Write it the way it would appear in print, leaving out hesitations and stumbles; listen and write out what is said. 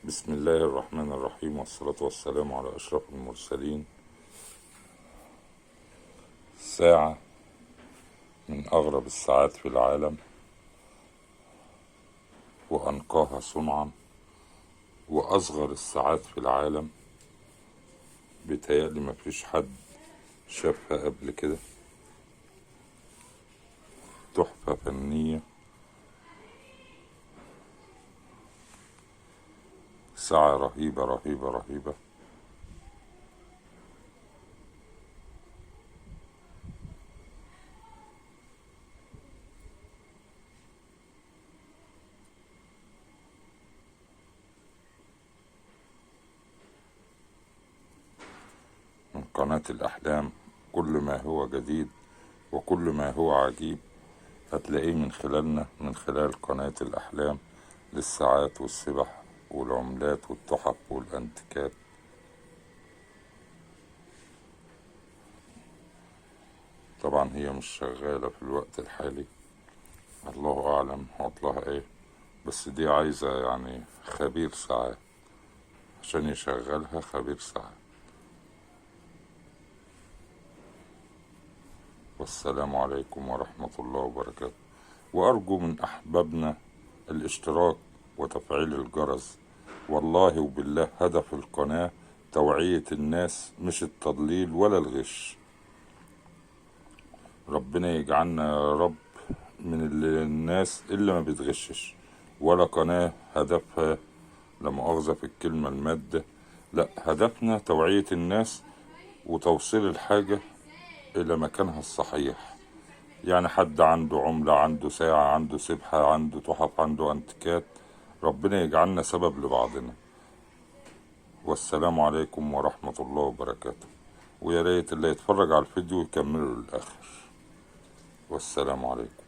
بسم الله الرحمن الرحيم، والصلاة والسلام على أشرف المرسلين. ساعة من أغرب الساعات في العالم وأنقاها صنعا، وأصغر الساعات في العالم. بيتهيألي مفيش حد شافها قبل كده. تحفة فنية، ساعة رهيبة رهيبة رهيبة. من قناة الأحلام، كل ما هو جديد وكل ما هو عجيب هتلاقيه من خلالنا، من خلال قناة الأحلام للساعات والسبح والعملات والتحف والأنتيكات. طبعا هي مش شغالة في الوقت الحالي، الله أعلم عطلها إيه، بس دي عايزة يعني خبير ساعات عشان يشغلها، خبير ساعات. والسلام عليكم ورحمة الله وبركاته. وأرجو من أحبابنا الاشتراك وتفعيل الجرس. والله وبالله هدف القناة توعية الناس، مش التضليل ولا الغش. ربنا يجعلنا يا رب من الناس اللي ما بتغشش، ولا قناة هدفها لا مؤاخذة في الكلمة المادة، لا، هدفنا توعية الناس وتوصيل الحاجة إلى مكانها الصحيح. يعني حد عنده عملة، عنده ساعة، عنده سبحة، عنده تحف، عنده أنتيكات، ربنا يجعلنا سبب لبعضنا. والسلام عليكم ورحمة الله وبركاته. ويا ريت اللي يتفرج على الفيديو يكمله للآخر. والسلام عليكم.